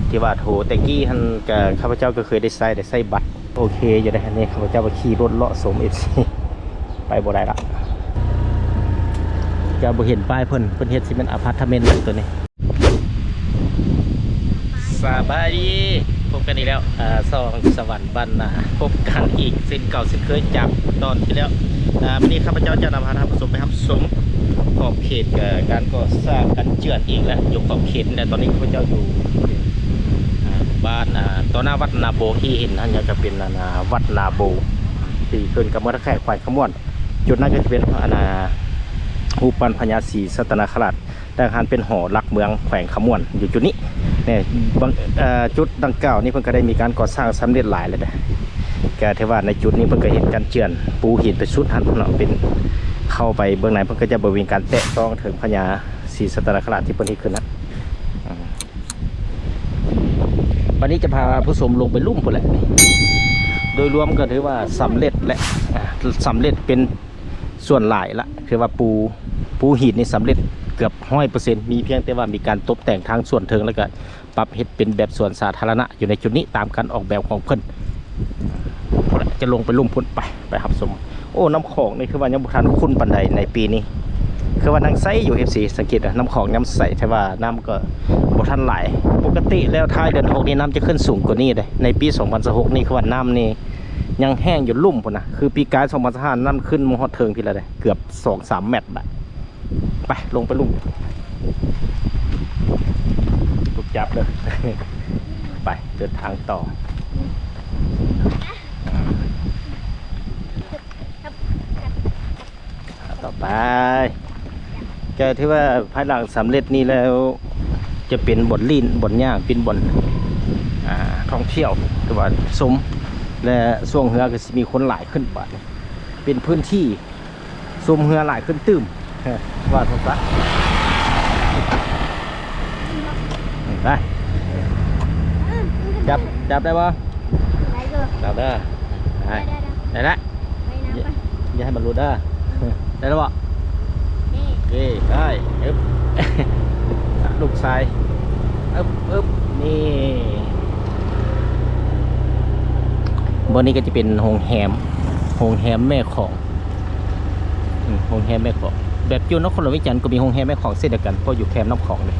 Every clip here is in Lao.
ທີ່ວ່າໂທແຕ່ກີ້ຫັ້ນ ກະຂ້າພະເຈົ້າກໍເຄີຍໄດ້ໃຊ້ ໄດ້ໃຊ້ບັດ ໂອເຄຢູ່ເດ້. ອັນນີ້ຂ້າພະເຈົ້າກໍຂີ່ລົດເລາະຊົມ ເອັຟຊີ ໄປບໍ່ໄດ້ລະ ກໍບໍ່ເຫັນປ້າຍເພິ່ນ ເພິ່ນເຮັດຊິແມ່ນອາພາດທາເມັນໂຕນີ້. ສະບາຍດີ ພົບກັນອີກແລ້ວ ອາ ຊ່ອງສະຫວັນບ້ານນາ ພົບກັນອີກເຊັ່ນເກົ່າເຊັ່ນເຄີຍຈາກຕອນທີ່ແລ້ວ. ອາ ມື້ນີ້ຂ້າພະເຈົ້າຈະນຳພາທ່ານຜູ້ຊົມໄປຮັບຊົມຂອບເຂດ ເອີ ການກໍ່ສ້າງກັນເຈື່ອນອີກແລ້ວ ຢູ່ຂອບເຂດນີ້ແຫຼະ. ຕອນນີ້ຂ້າພະເຈົ້າຢູ່ ອາ ບ້ານ ອາ ຕໍ່ໜ້າວັດນາໂບ ທີ່ເຫັນຫັ້ນກໍເປັນ ອັນ ອາ ວັດນາໂບ ທີ່ຂຶ້ນກັບເມືອງທ່າແຂກ ແຂວງຄຳມ່ວນ. ຈຸດນັ້ນກໍຈະເປັນ ອັນ ອາ ຮູບປັ້ນພະຍາສີສັດຕະນາຄະລາດ ແຕ່ງຫັ້ນເປັນຫໍຫຼັກເມືອງແຂວງຄຳມ່ວນ ຢູ່ຈຸດນີ້ ນີ້ ເອີ ຈຸດດັ່ງກ່າວນີ້ເພິ່ນກໍໄດ້ມີການກໍ່ສ້າງສຳເລັດຫຼາຍແລ້ວເດ້. ກໍຖືວ່າໃນຈຸດນີ້ເພິ່ນກໍເຮັດກັນເຈື່ອນ ປູຫີນໄປສຸດຫັ້ນເນາະ ເປັນ ເຂົ້າໄປເບື້ອງໃນ ເພິ່ນກໍຈະບໍ່ມີການແຕະຕ້ອງເຖິງພະຍາສີສັດຕະນາຄະລາດທີ່ເພິ່ນເຮັດຂຶ້ນນະ. ອາ ບັດນີ້ຈະພາຜູ້ຊົມລົງໄປລຸ່ມພຸ້ນແຫຼະ. ໂດຍລວມກໍຖືວ່າສຳເລັດແຫຼະ ອາ ສຳເລັດເປັນສ່ວນຫຼາຍລະ ຄືວ່າປູ ປູຫີນນີ້ສຳເລັດເກືອບຮ້ອຍເປີເຊັນ ມີພຽງແຕ່ວ່າມີການຕົບແຕ່ງທາງສ່ວນເທິງ ແລ້ວກໍປັບເຮັດເປັນແບບສວນສາທາລະນະຢູ່ໃນຈຸດນີ້ ຕາມການອອກແບບຂອງເພິ່ນ. ພຸ້ນລະ ຈະລົງໄປລຸ່ມພຸ້ນ ໄປ ໄປຮັບຊົມ. ໂອ້ ນ້ຳຂອງນີ້ຄືວ່າຍັງບໍ່ທັນຂຸ້ນປານໃດໃນປີນີ້ ຄືວ່າຍັງໃສຢູ່ ເອັຟຊີ ສັງເກດນະ ນ້ຳຂອງຍັງໃສ ແຕ່ວ່ານ້ຳກໍບໍ່ທັນຫຼາຍ. ປົກກະຕິແລ້ວທ້າຍເດືອນຫົກນີ້ນ້ຳຈະຂຶ້ນສູງກວ່ານີ້ເດ້. ໃນປີສອງພັນຊາວຫົກນີ້ຄືວ່ານ້ຳນີ້ຍັງແຫ້ງຢູ່ລຸ່ມພຸ້ນນະ ຄືປີກາຍສອງພັນຊາວຫ້ານ້ຳຂຶ້ນມາຮອດເທິງພີ້ລະເດ້ ເກືອບສອງສາມແມັດລະ. ໄປ ລົງໄປລຸ່ມ ທຸກຈັບເດີ ໄປ ເດີນທາງຕໍ່ ຕໍ່ໄປ. ກໍຖືວ່າພາຍຫຼັງສຳເລັດນີ້ແລ້ວ ຈະເປັນບ່ອນຫຼິ້ນ ບ່ອນຍ່າງ ເປັນບ່ອນ ອ່າ ທ່ອງທ່ຽວ ຫຼືວ່າຊົມ ແລະ ຊ່ວງເຮືອກໍຊິມີຄົນຫຼາຍຂຶ້ນບາດນີ້ ເປັນພື້ນທີ່ ຊົມເຮືອຫຼາຍຂຶ້ນຕື່ມ ວ່າຊັ້ນຊະ. ໄປ ຈັບ ຈັບໄດ້ບໍ່? ໄດ້ຢູ່ ຈັບເດີ ໄດ້ ໄດ້ ໄດ້ລະ ໄປນຳ ຢ່າ ໄປ ຢ່າໃຫ້ມັນຫຼຸດເດີ. ໄດ້ແລ້ວບໍ່? ນີ້ ເອີ ໄດ້ ອຶບ ລູກຊາຍ ອຶບ ອຶບ ນີ້ ບ່ອນນີ້ກໍຈະເປັນໂຮງແຮມ ໂຮງແຮມແມ່ຂອງ ອືມ ໂຮງແຮມແມ່ຂອງ ແບບຢູ່ນະຄອນຫຼວງວຽງຈັນກໍມີໂຮງແຮມແມ່ຂອງເຊັ່ນດຽວກັນ ເພາະຢູ່ແຄມນ້ຳຂອງເດ້.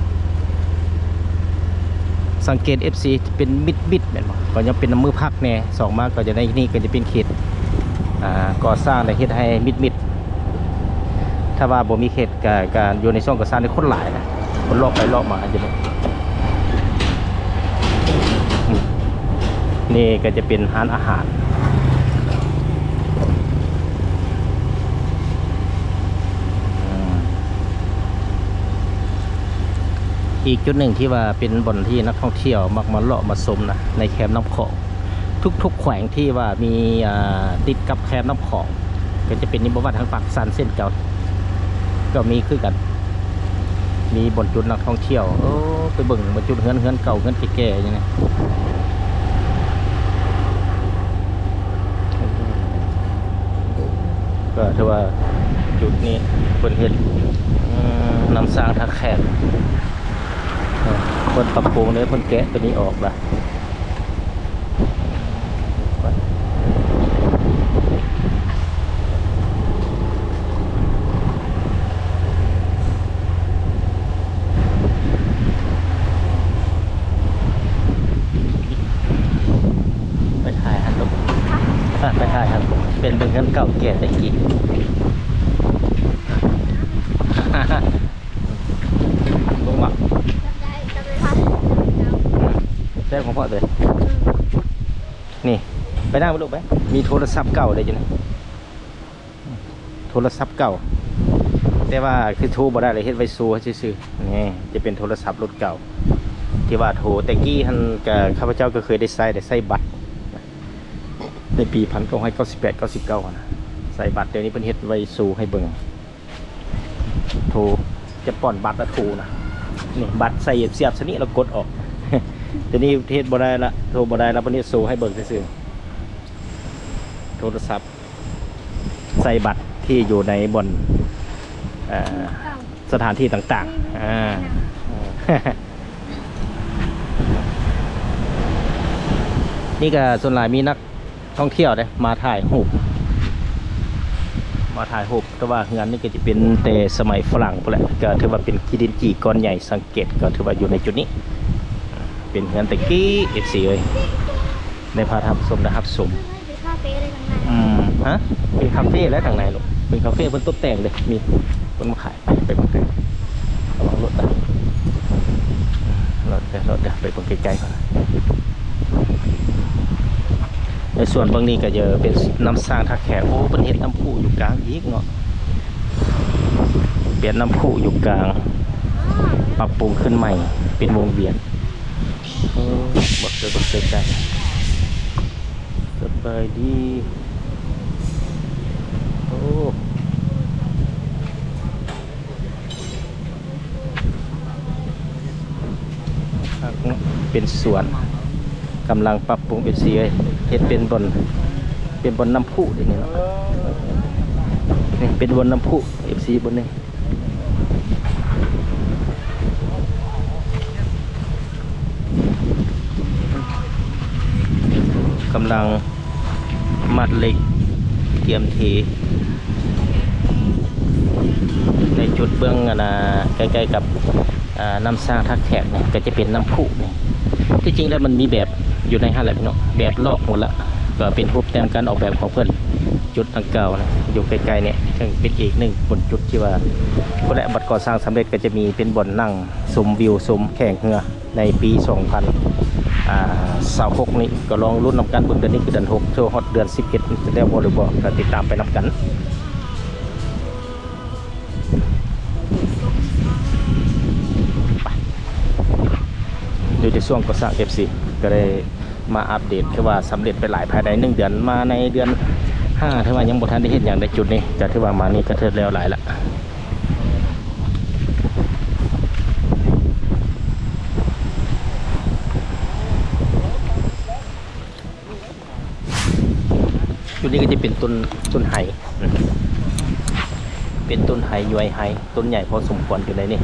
ສັງເກດ ເອັຟຊີ ຈະເປັນມິດໆ ແມ່ນບໍ່? ກໍຍັງເປັນນ້ຳມືພັກແດ່ ສອງມາກໍຈະໃນນີ້ກໍຈະເປັນເຂດ ອ່າ ກໍ່ສ້າງ ແລະ ເຮັດໃຫ້ມິດໆ ຖ້າວ່າບໍ່ມີເຂດການ ການຢູ່ໃນຊ່ວງກໍ່ສ້າງນີ້ຄົນຫຼາຍນະ ຄົນເລາະໄປເລາະມາຢູ່ນີ້. ນີ້ກໍຈະເປັນຮ້ານອາຫານ ອີກຈຸດໜຶ່ງທີ່ວ່າເປັນບ່ອນທີ່ນັກທ່ອງທ່ຽວມັກມາເລາະມາຊົມນະ ໃນແຄມນ້ຳຂອງ ທຸກໆແຂວງທີ່ວ່າມີ ອ່າ ຕິດກັບແຄມນ້ຳຂອງ ກໍຈະເປັນນີ້ ບໍ່ວ່າທາງປາກຊັນເຊັ່ນກັນ ກໍມີຄືກັນ ມີບ່ອນຈຸດນັກທ່ອງທ່ຽວ ເອີ ໄປເບິ່ງບ່ອນຈຸດເຮືອນ ເຮືອນເກົ່າ ເຮືອນແກ່ໆ ຢູ່ນີ້ ກໍຖືວ່າຈຸດນີ້ເພິ່ນເຮັດ ອືມ ນ້ຳສ້າງທ່າແຂກ ເອີ ເພິ່ນປັບປຸງເດ້ ເພິ່ນແກະໂຕນີ້ອອກລະ. ໄປຖ່າຍຫັ້ນລູກ ໄປຖ່າຍຫັ້ນ ເປັນເຮືອນເກົ່າແກ່ແຕ່ກີ້ ເບິ່ງບໍ່ ແຊບຂອງພໍ່ເດີ ນີ້ ໄປນັ່ງໄປລູກໄປ ມີໂທລະສັບເກົ່າເດ້ຢູ່ນີ້ ໂທລະສັບເກົ່າ ແຕ່ວ່າຄືໂທບໍ່ໄດ້ເລີຍ ເຮັດໄວ້ໂຊຊື່ໆ ນີ້ຈະເປັນໂທລະສັບລຸ້ນເກົ່າ ທີ່ວ່າໂທແຕ່ກີ້ຫັ້ນ ກະຂ້າພະເຈົ້າກໍເຄີຍໄດ້ໃຊ້ ໄດ້ໃຊ້ບັດ ໃນປີພັນເກົ້າຮ້ອຍເກົ້າສິບແປດ ເກົ້າສິບເກົ້າຫັ້ນນະ ໃຊ້ບັດ ດຽວນີ້ເພິ່ນເຮັດໄວ້ໂຊໃຫ້ເບິ່ງ ໂທ ຈະປ່ອນບັດລະໂທນະ ນີ້ບັດໃສ່ສຽບຊະນິລະກົດອອກ ດຽວນີ້ເຮັດບໍ່ໄດ້ລະ ໂທບໍ່ໄດ້ລະ ເພິ່ນເຮັດໂຊໃຫ້ເບິ່ງຊື່ໆ ໂທລະສັບ ໃສ່ບັດທີ່ຢູ່ໃນບ່ອນ ເອີ ສະຖານທີ່ຕ່າງໆ ອ່າ ເອີ ເອີ. ນີ້ກໍສ່ວນຫຼາຍມີນັກທ່ອງທ່ຽວເດ້ ມາຖ່າຍຮູບ ມາຖ່າຍຮູບ. ແຕ່ວ່າເຮືອນນີ້ກໍຈະເປັນແຕ່ສະໄໝຝຣັ່ງພຸ້ນແຫຼະ ກໍຖືວ່າເປັນຂີ້ດິນຈີ່ກ້ອນໃຫຍ່ ສັງເກດກໍຖືວ່າຢູ່ໃນຈຸດນີ້ ເປັນເຮືອນແຕ່ກີ້ ເອັຟຊີເອີຍ ໄດ້ພາທ່ານຜູ້ຊົມໄດ້ຮັບຊົມ. ເປັນຄາເຟໄດ້ທາງໃນ. ອືມ ຮະ ເປັນຄາເຟແລ້ວທາງໃນລູກ ເປັນຄາເຟ ເພິ່ນຕົບແຕ່ງເດ້ ມີຄົນມາຂາຍ. ໄປ ໄປເບິ່ງກັນ ລະວັງລົດນະ ລົດເດີ ລົດເດີ ໄປເບິ່ງໃກ້ໆກ່ອນ. ໃນສ່ວນເບິ່ງນີ້ກໍຈະເປັນນ້ຳສ້າງທ່າແຂກ. ໂອ້ ເພິ່ນເຮັດນ້ຳພຸຢູ່ກາງອີກເນາະ ເປັນນ້ຳພຸຢູ່ກາງ ປັບປຸງຂຶ້ນໃໝ່ເປັນວົງວຽນ. ເອີ ບໍ່ເຄີຍ ບໍ່ເຄີຍໄປ. ສະບາຍດີ. ໂອ້ ຄັກເນາະ ເປັນສວນ ກຳລັງປັບປຸງ ເອັຟຊີເອີຍ ເຮັດເປັນບ່ອນ ເປັນບ່ອນນ້ຳພຸເດ້ນີ້ເນາະ ນີ້ເປັນບ່ອນນ້ຳພຸ ເອັຟຊີ ບ່ອນນີ້. ກຳລັງມັດເຫຼັກ ກຽມເທ ໃນຈຸດເບື້ອງ ອັນນ່າ ໃກ້ໆກັບ ອ່າ ນ້ຳສ້າງທ່າແຂກນີ້ ກໍຈະເປັນນ້ຳພຸນີ້. ທີ່ຈິງແລ້ວມັນມີແບບຢູ່ໃນຫັ້ນແຫຼະເນາະ ແບບລອກໝົດລະ ກໍເປັນຮູບແຕ້ມການອອກແບບຂອງເພິ່ນ. ຈຸດດັ່ງກ່າວນະ ຢູ່ໃກ້ໆນີ້ ເຊິ່ງເປັນອີກໜຶ່ງບ່ອນຈຸດທີ່ວ່າ ພຸ້ນແຫຼະ ບັດກໍ່ສ້າງສຳເລັດກໍຈະມີເປັນບ່ອນນັ່ງຊົມວິວ ຊົມແຂ່ງເຮືອໃນປີສອງພັນ ອ່າ ຊາວຫົກນີ້. ກໍລອງລຸ້ນນຳກັນເບິ່ງ ເດືອນນີ້ຄືເດືອນຫົກ ເທື່ອຮອດເດືອນສິບເອັດ ຈະແລ້ວບໍ່ຫຼືບໍ່ ກໍຕິດຕາມໄປນຳກັນ. ໄປ ຢູ່ໃນຊ່ວງກໍ່ສ້າງ ເອັຟຊີ ກໍໄດ້ມາອັບເດດ ຄືວ່າສຳເລັດໄປຫຼາຍ ພາຍໃນໜຶ່ງເດືອນ ມາໃນເດືອນຫ້າ ຖືວ່າຍັງບໍ່ທັນໄດ້ເຮັດຫຍັງໃນຈຸດນີ້ ກໍຖືວ່າມານີ້ກໍຖືແລ້ວຫຼາຍລະ. ຈຸດນີ້ກໍຈະເປັນຕົ້ນ ຕົ້ນໄຮ ເປັນຕົ້ນໄຮ ຍວຍໄຮ ຕົ້ນໃຫຍ່ພໍສົມຄວນຢູ່ໃນນີ້.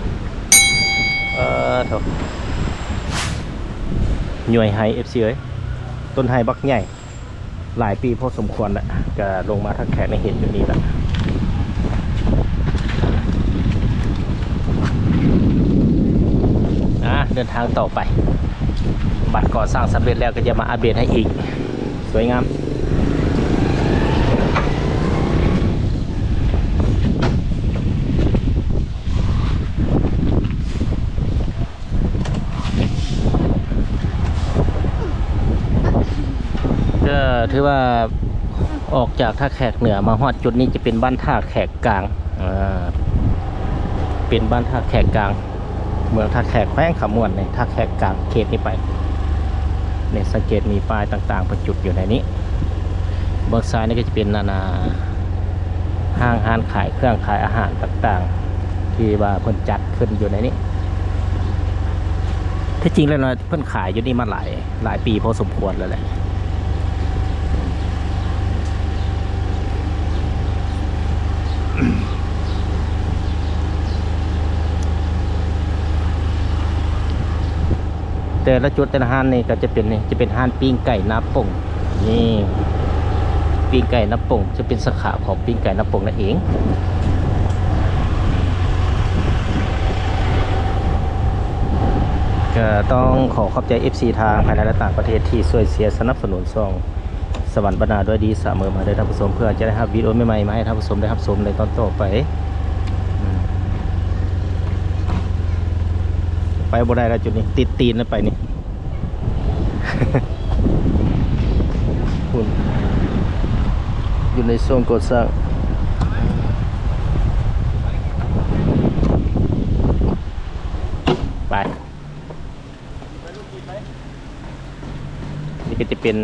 ເອີ ໂທ້ ຍວຍໄຮ ເອັຟຊີເອີຍ ຕົ້ນໄຮບັກໃຫຍ່ ຫຼາຍປີພໍສົມຄວນລະ ກະລົງມາທັກແຂກໃນເຫັນຢູ່ນີ້ລະ. ອ່າ ເດີນທາງຕໍ່ໄປ ບັດກໍ່ສ້າງສຳເລັດແລ້ວກໍຈະມາອັບເດດໃຫ້ອີກ. ສວຍງາມ. ກໍຖືວ່າອອກຈາກທ່າແຂກເໜືອມາຮອດຈຸດນີ້ຈະເປັນບ້ານທ່າແຂກກາງ ເປັນບ້ານທ່າແຂກກາງ ເມືອງທ່າແຂກ ແຂວງຄຳມ່ວນນີ້ ທ່າແຂກກາງ ເຂດນີ້ໄປ ນີ້ ສັງເກດມີປ້າຍຕ່າງໆ ປະຈຸດຢູ່ໃນນີ້. ເບື້ອງຊ້າຍນີ້ກໍຈະເປັນ ອັນນ່າ ຫ້າງຮ້ານຂາຍເຄື່ອງຂາຍອາຫານຕ່າງໆ ທີ່ວ່າເພິ່ນຈັດຂຶ້ນຢູ່ໃນນີ້. ທີ່ຈິງແລ້ວເນາະ ເພິ່ນຂາຍຢູ່ນີ້ມາຫຼາຍ ຫຼາຍປີພໍສົມຄວນແລ້ວແຫຼະ. ແຕ່ລະຈຸດແຕ່ລະຮ້ານນີ້ກໍຈະເປັນ ນີ້ ຈະເປັນຮ້ານປີ້ງໄກ່ນ້າປົ່ງ. ນີ້ ປີ້ງໄກ່ນ້າປົ່ງ ຈະເປັນສາຂາຂອງປີ້ງໄກ່ນ້າປົ່ງນັ້ນເອງ. ກໍຕ້ອງຂໍຂອບໃຈ ເອັຟຊີ ທັງພາຍໃນ ແລະ ຕ່າງປະເທດ ທີ່ຊ່ວຍເຊຍສະໜັບສະໜູນຊ່ອງ ສະຫວັນບັນນາດ້ວຍດີສະເໝີມາເດີທ່ານຜູ້ຊົມ ເພື່ອຈະໄດ້ຮັບວິດີໂອໃໝ່ໆ ມາໃຫ້ທ່ານຜູ້ຊົມໄດ້ຮັບຊົມໃນຕອນຕໍ່ໄປ. ອືມ ໄປບໍ່ໄດ້ແລ້ວຈຸດນີ້ ຕິດຕີນແລ້ວໄປນີ້ ພຸ້ນ ຢູ່ໃນຊ່ວງກໍ່ສ້າງ. ໄປ ນີ້ກໍຈະເປັນ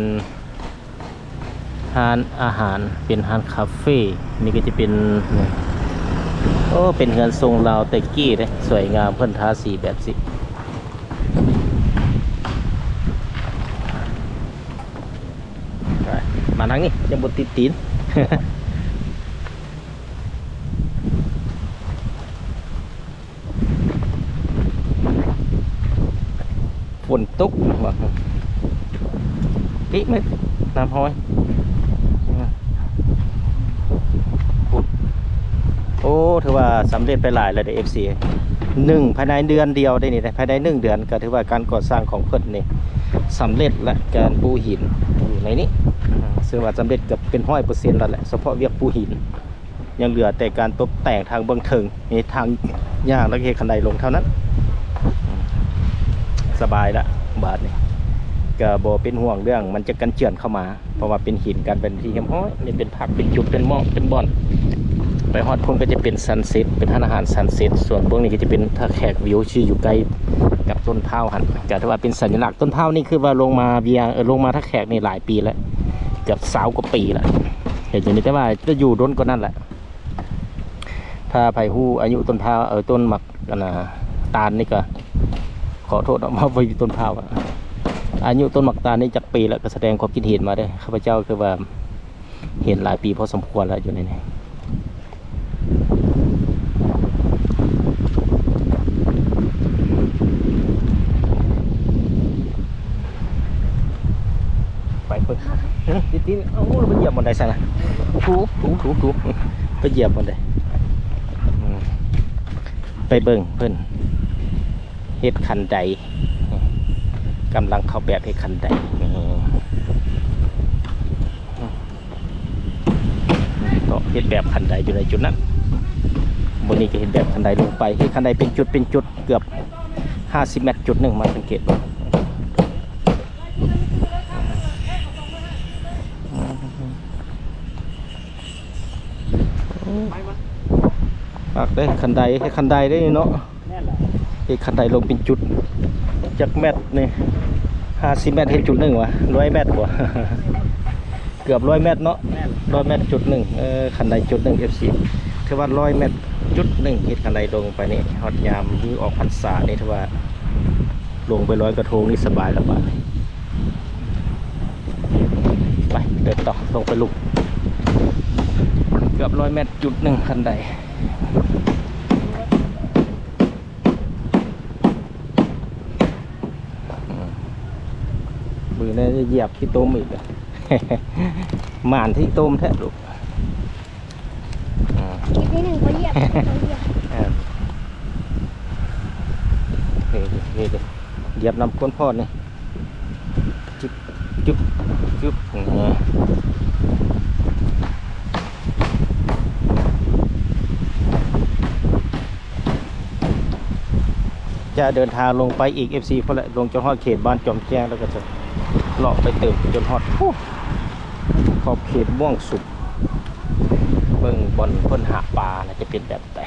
ຮ້ານອາຫານ ເປັນຮ້ານຄາເຟ. ນີ້ກໍຈະເປັນ ໂອ້ ເປັນເຮືອນຊົງລາວແຕ່ກີ້ເດ້ ສວຍງາມ ເພິ່ນທາສີແບບຊີ້. ມາທາງນີ້ ຍັງບໍ່ຕິດຕີນ. ຝົນຕົກວ່າ. ຕິກເລີຍ ນ້ຳຫ້ອຍ. ໂອ້ ຖືວ່າສຳເລັດໄປຫຼາຍແລ້ວເດ້ ເອັຟຊີ ໜຶ່ງ ພາຍໃນເດືອນດຽວໄດ້ນີ້ ພາຍໃນໜຶ່ງເດືອນ ກໍຖືວ່າການກໍ່ສ້າງຂອງເພິ່ນນີ້ສຳເລັດແລ້ວ ການປູຫີນຢູ່ໃນນີ້ ເຊິ່ງວ່າສຳເລັດເກືອບເປັນຮ້ອຍເປີເຊັນແລ້ວແຫຼະ ສະເພາະວຽກປູຫີນ. ຍັງເຫຼືອແຕ່ການຕົບແຕ່ງທາງເບື້ອງເທິງ ມີທາງຍ່າງ ແລ້ວກໍເຮັດຄັນໄດລົງເທົ່ານັ້ນ. ສະບາຍລະ ບາດນີ້ກໍບໍ່ເປັນຫ່ວງເລື່ອງມັນຈະກັນເຈື່ອນເຂົ້າມາ ເພາະວ່າເປັນຫີນກັນເປັນທີ່ຮຽບຮ້ອຍ. ນີ້ເປັນພັກ ເປັນຈຸດ ເປັນໝໍ້ ເປັນບ່ອນ. ໄປຮອດພຸ້ນກໍຈະເປັນຊັນເຊັດ ເປັນຮ້ານອາຫານຊັນເຊັດ. ສ່ວນເບື້ອງນີ້ກໍຈະເປັນທ່າແຂກ ວິວທີ່ຢູ່ໃກ້ກັບຕົ້ນພ້າວຫັ້ນ ກໍຖືວ່າເປັນສັນຍະລັກ. ຕົ້ນພ້າວນີ້ຄືວ່າລົງມາວຽງ ເອີ ລົງມາທ່າແຂກນີ້ຫຼາຍປີແລ້ວ ເກືອບຊາວກວ່າປີແລ້ວ ເຮັດຈັ່ງນີ້ ແຕ່ວ່າຈະຢູ່ດົນກວ່ານັ້ນແຫຼະ. ຖ້າໃຜຮູ້ອາຍຸຕົ້ນພ້າວ ເອີ ຕົ້ນໝາກ ອັນນ່າ ຕານນີ້ກໍ ຂໍໂທດເນາະ ເວົ້າບໍ່ຢູ່ຕົ້ນພ້າວ ອາຍຸຕົ້ນໝາກຕານນີ້ຈັກປີແລ້ວ ກໍສະແດງຄວາມຄິດເຫັນມາເດີ້. ຂ້າພະເຈົ້າຄືວ່າເຫັນຫຼາຍປີພໍສົມຄວນແລ້ວຢູ່ໃນນີ້. ໄປເບິ່ງ ຕິດໆ ເອົາ ໄປຢຽບບ່ອນໃດຊັ້ນນະ? ຖື ຖື ຖື ໄປຢຽບບ່ອນໃດ? ອືມ ໄປເບິ່ງເພິ່ນເຮັດຄັນໄດ ກຳລັງເຂົ້າແບບເຮັດຄັນໄດ. ເນາະ ເຮັດແບບຄັນໄດຢູ່ໃນຈຸດນັ້ນ. ບ່ອນນີ້ກໍເຮັດແບບຄັນໄດລົງໄປ ເຮັດຄັນໄດເປັນຈຸດເປັນຈຸດ ເກືອບຫ້າສິບແມັດ ຈຸດໜຶ່ງ ມາສັງເກດເບິ່ງ. ຄັກເດ້ ຄັນໄດ ເຮັດຄັນໄດເດ້ນີ້ເນາະ. ແມ່ນລະ ເຮັດຄັນໄດລົງເປັນຈຸດ ຈັກແມັດນີ້? ຫ້າສິບແມັດ ເຮັດຈຸດໜຶ່ງວະ ຮ້ອຍແມັດບໍ່? ເກືອບຮ້ອຍແມັດເນາະ. ແມ່ນ ຮ້ອຍແມັດຈຸດໜຶ່ງ ເອີ ຄັນໄດຈຸດໜຶ່ງ ເອັຟຊີ ຖືວ່າຮ້ອຍແມັດຈຸດໜຶ່ງ ເຮັດຄັນໄດລົງໄປນີ້. ຮອດຍາມມື້ອອກພັນສານີ້ ຖືວ່າລົງໄປລອຍກະທົງນີ້ສະບາຍລະບາດນີ້. ໄປ ເດີນຕໍ່ ລົງໄປລຸ່ມ ເກືອບຮ້ອຍແມັດ ຈຸດໜຶ່ງ ຄັນໄດ. ອືມ ມືແນ່ຢຽບຂີ້ຕົມອີກ ໝານທີ່ຕົມແທ້ລູກ. ອືມ ອີກນິດໜຶ່ງກໍຢຽບ ກໍຢຽບ. ເອີ ນີ້ ນີ້ ນີ້ ຢຽບນຳກົ້ນພອດນີ້. ຈຶບ ຈຶບ ຈຶບ ຈະເດີນທາງລົງໄປອີກ ເອັຟຊີ ພຸ້ນແຫຼະ ລົງຈົນຮອດເຂດບ້ານຈອມແຈ້ງ ແລ້ວກໍຈະເລາະໄປເຕີມຈົນຮອດ ຂອບເຂດມ່ວງສຸມ ເບິ່ງບ່ອນເພິ່ນຫາປາ ແລ້ວຈະເປັນແບບໃດ.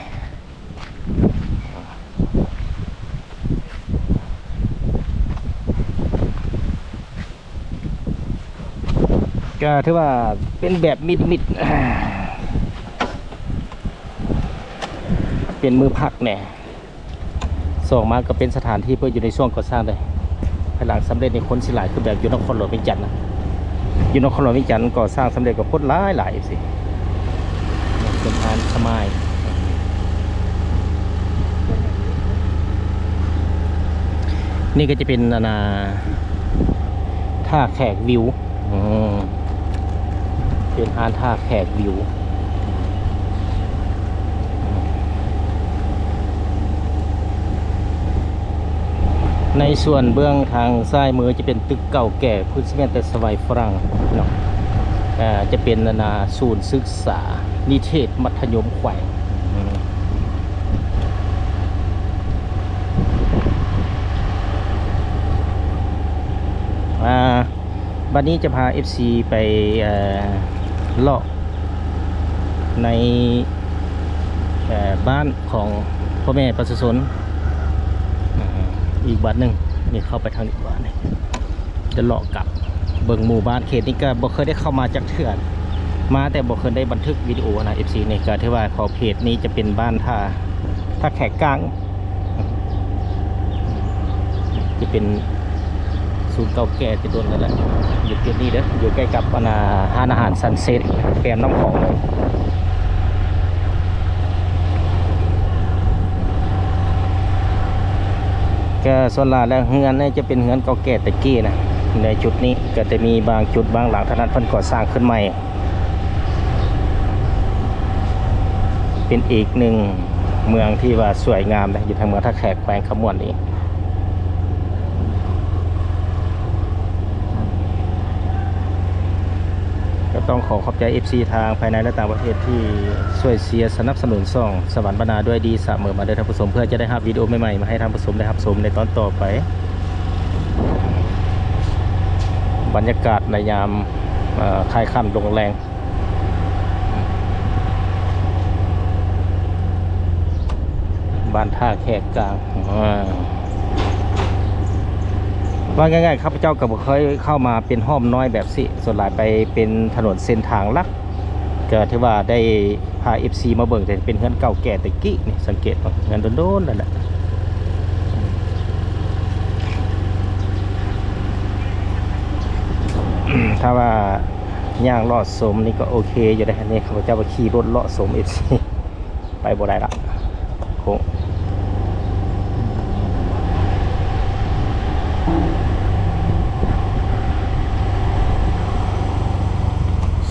ກໍຖືວ່າເປັນແບບມິດໆ ເປັນມື້ພັກແດ່. ສອງມາກໍເປັນສະຖານທີ່ເພື່ອຢູ່ໃນຊ່ວງກໍ່ສ້າງເດ້. ພາຍຫຼັງສຳເລັດນີ້ຄົນຊິຫຼາຍຄືແບບຢູ່ນະຄອນຫຼວງວຽງຈັນນະ. ຢູ່ນະຄອນຫຼວງວຽງຈັນກໍ່ສ້າງສຳເລັດກໍຄົນຫຼາຍໆ ເອັຟຊີ. ເປັນຮ້ານສະມາຍ ນີ້ກໍຈະເປັນ ອັນນ່າ ທ່າແຂກວິວ. ອືມ ເປັນຮ້ານທ່າແຂກວິວ. ໃນສ່ວນເບື້ອງທາງຊ້າຍມືຈະເປັນຕຶກເກົ່າແກ່ ພື້ນຊີເມັນແຕ່ສະໄໝຝຣັ່ງເນາະ. ເອີ ຈະເປັນ ອັນນ່າ ສູນສຶກສານິເທດມັດທະຍົມແຂວງ. ອືມ ອ່າ ບັດນີ້ຈະພາເອັຟຊີໄປ ເອີ ເລາະໃນ ເອີ ບ້ານຂອງພໍ່ແມ່ປະຊາຊົນ ເອີ ອີກບາດໜຶ່ງ. ນີ້ເຂົ້າໄປທາງນີ້ ບາດນີ້ຈະເລາະກັບເບິ່ງໝູ່ບ້ານ. ເຂດນີ້ກໍບໍ່ເຄີຍໄດ້ເຂົ້າມາຈັກເທື່ອ ມາແຕ່ບໍ່ເຄີຍໄດ້ບັນທຶກວິດີໂອນະ ເອັຟຊີ. ນີ້ກໍຖືວ່າຂອບເຂດນີ້ຈະເປັນບ້ານທ່າ ທ່າແຂກກາງ ຈະເປັນສູນເກົ່າແກ່ແຕ່ດົນແລ້ວແຫຼະ ຢູ່ຈຸດນີ້ເດີ້ ຢູ່ໃກ້ກັບ ອັນນ່າ ຮ້ານອາຫານຊັນເຊັດ ແຄມນ້ຳຂອງເລີຍ. ກໍສ່ວນຫຼາຍແລ້ວເຮືອນນີ້ຈະເປັນເຮືອນເກົ່າແກ່ແຕ່ກີ້ນະ. ໃນຈຸດນີ້ກໍຈະມີບາງຈຸດບາງຫຼັງເທົ່ານັ້ນ ເພິ່ນກໍ່ສ້າງຂຶ້ນໃໝ່. ເປັນອີກໜຶ່ງເມືອງທີ່ວ່າສວຍງາມນະ ຢູ່ທາງເມືອງທ່າແຂກ ແຂວງຄຳມ່ວນນີ້. ກໍຕ້ອງຂໍຂອບໃຈເອັຟຊີທາງພາຍໃນ ແລະ ຕ່າງປະເທດທີ່ຊ່ວຍເຊຍສະໜັບສະໜູນຊ່ອງສະຫວັນບັນນາດ້ວຍດີສະເໝີມາເດີທ່ານຜູ້ຊົມ, ເພື່ອຈະໄດ້ຮັບວິດີໂອໃໝ່ໆມາໃຫ້ທ່ານຜູ້ຊົມໄດ້ຮັບຊົມໃນຕອນຕໍ່ໄປ. ບັນຍາກາດໃນຍາມ ເອີ ຄ້າຍຄ່ຳລົງແລງ ບ້ານທ່າແຂກກາງ. ອາ ເວົ້າງ່າຍໆ ຂ້າພະເຈົ້າກໍບໍ່ເຄີຍເຂົ້າມາເປັນຮ່ອມນ້ອຍແບບຊີ້, ສ່ວນຫຼາຍໄປເປັນຖະໜົນເສັ້ນທາງຫຼັກ. ກໍຖືວ່າໄດ້ພາເອັຟຊີມາເບິ່ງ ແຕ່ເປັນເຮືອນເກົ່າແກ່ແຕ່ກີ້ນີ້, ສັງເກດເບິ່ງເຮືອນໂດນໆນັ້ນແຫຼະ. ຖ້າວ່າຍ່າງເລາະຊົມນີ້ກໍໂອເຄຢູ່ເດ້. ນີ້ຂ້າພະເຈົ້າໄປຂີ່ລົດເລາະຊົມເອັຟຊີ ໄປບໍ່ໄດ້ລະ ໂຄ້ງ.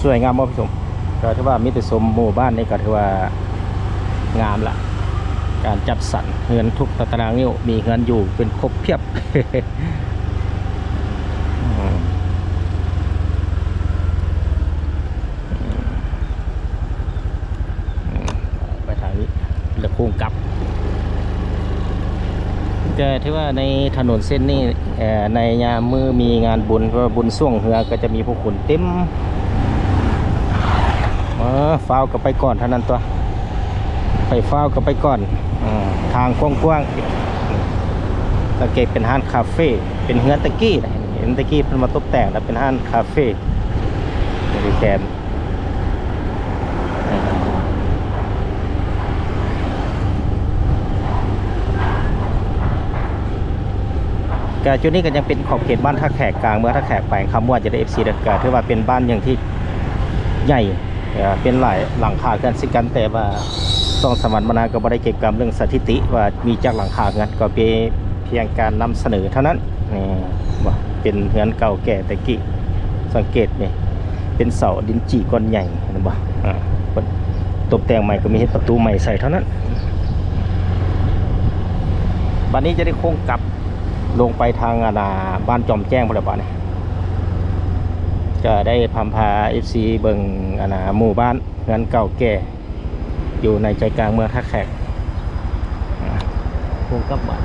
ສວຍງາມບໍ່ພີ່ສົມ? ກໍຖືວ່າມີແຕ່ຊົມໝູ່ບ້ານນີ້ກໍຖືວ່າງາມລະ. ການຈັດສັນເຮືອນທຸກຕາຕະລາງນິ້ວ ມີເຮືອນຢູ່ເປັນຄົບພຽບ. ອືມ ອືມ ອືມ ໄປທາງນີ້ ແລ້ວໂຄ້ງກັບ. ແຕ່ຖືວ່າໃນຖະໜົນເສັ້ນນີ້ ເອີ ໃນຍາມມື້ມີງານບຸນ ເພາະວ່າບຸນຊ່ວງເຮືອ ກໍຈະມີຜູ້ຄົນເຕັມ. ເອີ ຟ້າວກໍໄປກ່ອນເທົ່ານັ້ນຕົວະ. ໄປຟ້າວກໍໄປກ່ອນ. ອືມ ທາງກວ້າງໆ ສັງເກດເປັນຮ້ານຄາເຟ ເປັນເຮືອນແຕ່ກີ້ນະ. ເຫັນແຕ່ກີ້ເພິ່ນມາຕົບແຕ່ງ ແລ້ວເປັນຮ້ານຄາເຟ ຢູ່ແຄມ. ກະຈຸດນີ້ກໍຍັງເປັນຂອບເຂດບ້ານທ່າແຂກ ກາງເມືອງທ່າແຂກ ແຂວງຄຳມ່ວນ ຈະໄດ້ ເອັຟຊີ ເດີ. ກະຖືວ່າເປັນບ້ານຫຍັງທີ່ໃຫຍ່ ເປັນຫຼາຍຫຼັງຄາເຮືອນເຊັ່ນກັນ, ແຕ່ວ່າຊ່ອງສະຫວັນບັນນາກໍບໍ່ໄດ້ເກັບກຳເລື່ອງສະຖິຕິວ່າມີຈັກຫຼັງຄາເຮືອນ, ກໍເປັນພຽງການນຳສະເໜີເທົ່ານັ້ນ. ນີ້ ເຫັນບໍ່? ເປັນເຮືອນເກົ່າແກ່ແຕ່ກີ້. ສັງເກດນີ້ ເປັນເສົາດິນຈີ່ກ້ອນໃຫຍ່ ເຫັນບໍ່? ອາ ຕົບແຕ່ງໃໝ່ ກໍມີເຮັດປະຕູໃໝ່ໃສ່ເທົ່ານັ້ນ. ບັດນີ້ຈະໄດ້ໂຄ້ງກັບລົງໄປທາງ ອັນນ່າ ບ້ານຈອມແຈ້ງພຸ້ນແຫຼະ ບາດນີ້. ກໍໄດ້ພາ ພາ ເອັຟຊີ ເບິ່ງ ອັນນ່າ ໝູ່ບ້ານເຮືອນເກົ່າແກ່ ຢູ່ໃນໃຈກາງເມືອງທ່າແຂກ. ອາ ໂຄ້ງກັບບ້ານ.